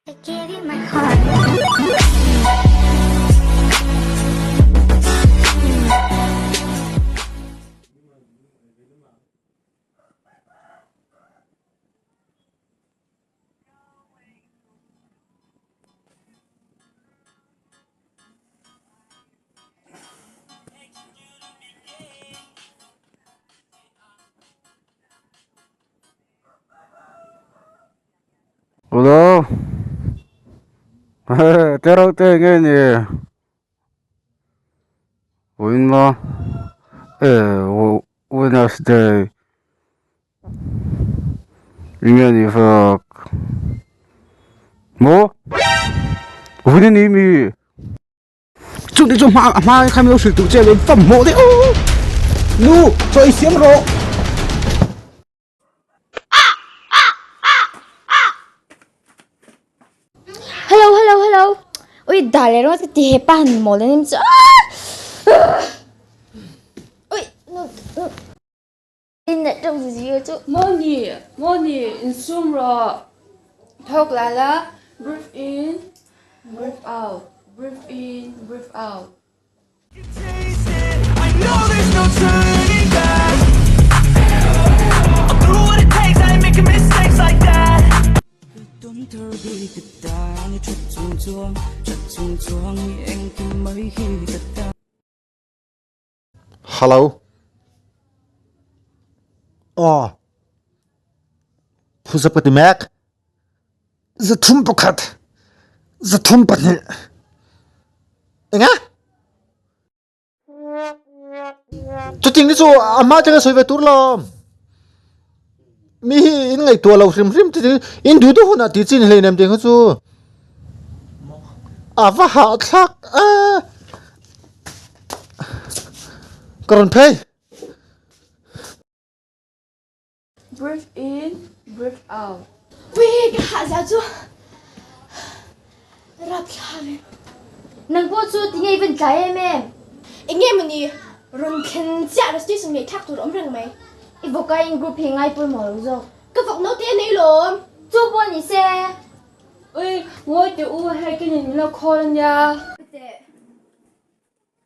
I gave you my heart. Hello te reuh te nge ni vawiin maw Wednesday enge ni vak maw vawiin a ni mi. Chute chu hma a hma kha min lo hrilh tur che lo fam hmawh deuh nu chaw i siam rawh. Hello hello hello ui dah leh rawh ka ti hepa han mawl anim chu ui nu nu Mawni, Mawni, insum rawh. Thawk la la, breathe in, breathe out, breathe in, breathe out. Hello. Aw. Phuzap ka ti mek. Zathum pakhat. Zathum pahnih. Enga? Chuting ni chu ama changa sawi ve tur lawm. Mi hi in ngaihtuah lo hrim hrim ti in duh duh hunah ti chin hleinem tih kha chu a va hahthlak a ka rawn phei. Breathe in, breathe out. Wee ka hah zia chu rapthlak e. Nang pawh chu tinge i van tlai em em? Enge mawni rawn thlen chiah lo station ngaihthlak tur a awm reng mai. I vawk a in group hi ngai pawimawh lo zawk. Ka vawk naute a nei lawm. Chu pawh ni se. Ui, ngawi teh u, hei ka nin min lo call a nia. Teh.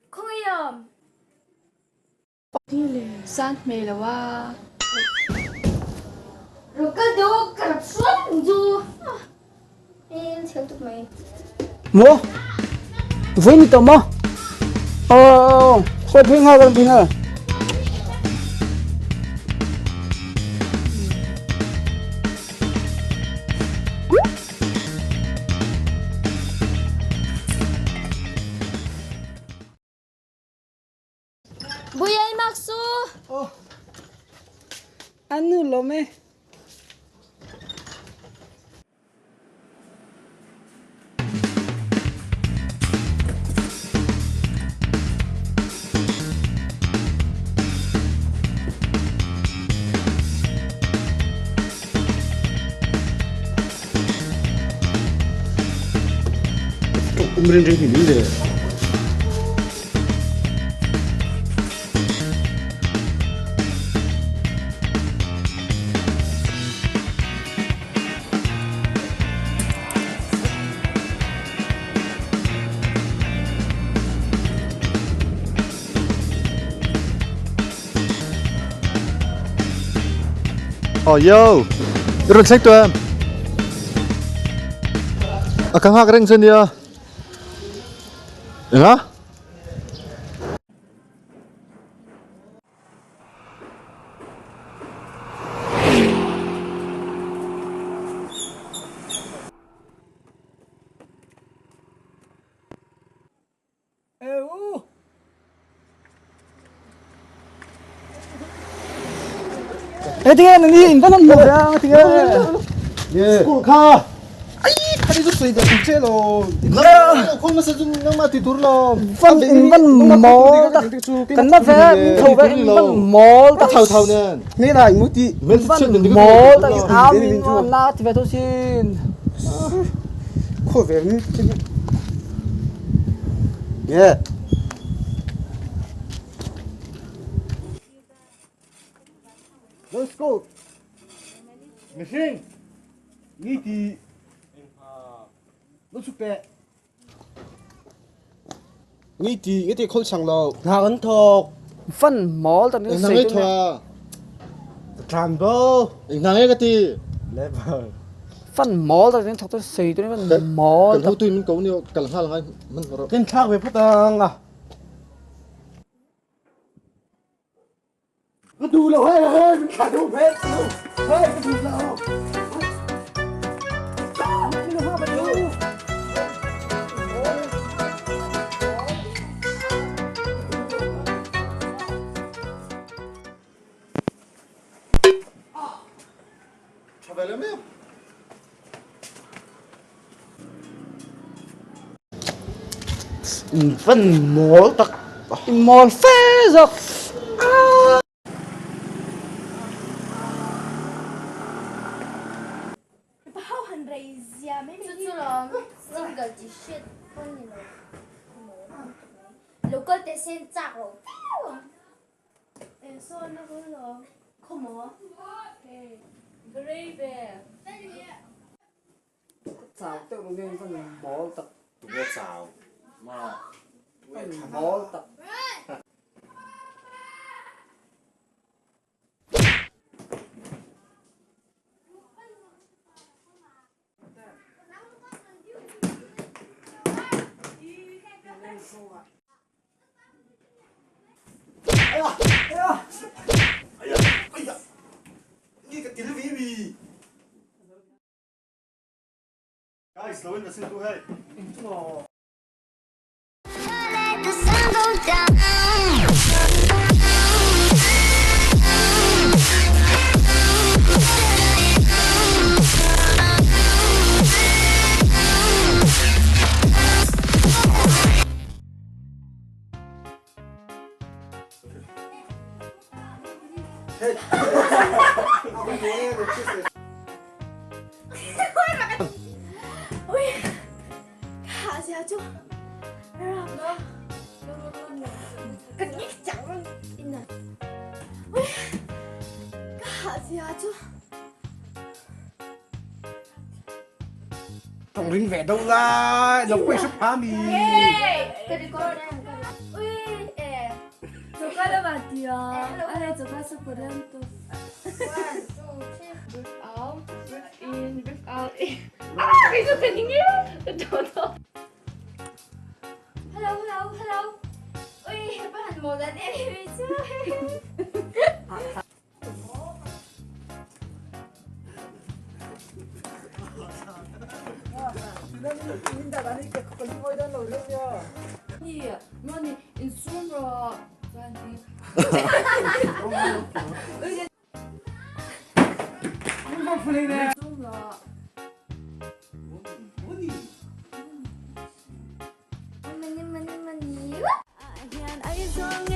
Khawngaih awm. San hmel lo a. Ro ka do ka rap sual ang chu. En chhel tuk mai. Maw? Vawi ni tawh maw? Aw, khawi phei nghal kan phei nghal. Buyai Maksu! Oh. Anu lawm e. Um rin rin hi ni le. Oh yo, i rawn thleng tawh em? A ka nghak reng che nia. Enga? Ê tinge nang hi in van han hmu ve a tinge. School kha. Ai khani chu sawi ve tur che lo. Khul nasa chu nangmah ti tur lo. Van in van mawl tak kan na ve min tho ve in van mawl tak. Thau thau nen. Nge lai mu ti. Van mawl tak a min na ti ve tho sin. Khaw ve mi. Yeah. Let's go. Mihring. Ni ti. Lo chhuk teh. Ngi ti nge ti khol chang lo. Hna kan thawk. Fan mawl tak Eng hna nge thawk a? Tlan bo. Eng hna nge ka ti? Level. Fan mawl tak in thawk tu sei tu ni mawl Kan hotu in min ko ni kal nghal ngai man rawh. Kan thlak ve phawt ang a. Ka duh lo hei hei min thlah duh phet hei ka duh lo. Tha ve le mi. Van mawl tak. Mawl fe zawk. Hau han rei zia mai mai. Chu chu lawm single ti hriat pawn ni lo. Local te sen chak lo viau ang. Eng sawn na hun lawm. Khaw maw? Hey, grey ve. Chau deuh lo nge van mawl tak. Tunge chau maw? Van mawl tak. Guys, lo in la sin tu hei. Let the sun go down. Ui, ka zia chu rap ka ni chang in Ui, ka zia chu Tong ring ve đâu la, lo quay sắp phá mi. Ka record Ui, eh. Choka la ba tia. Ale choka sa korean to. One, two, three. Breathe out, breathe in, breathe out. Ah, cái gì cái gì? Don't know. Hello, hello, hello. Ui, pa han mo dan em em chu. Ni, mo ni in sum ro. Chuan ni. Sum ro. Mani mani mani. Hian ai zawng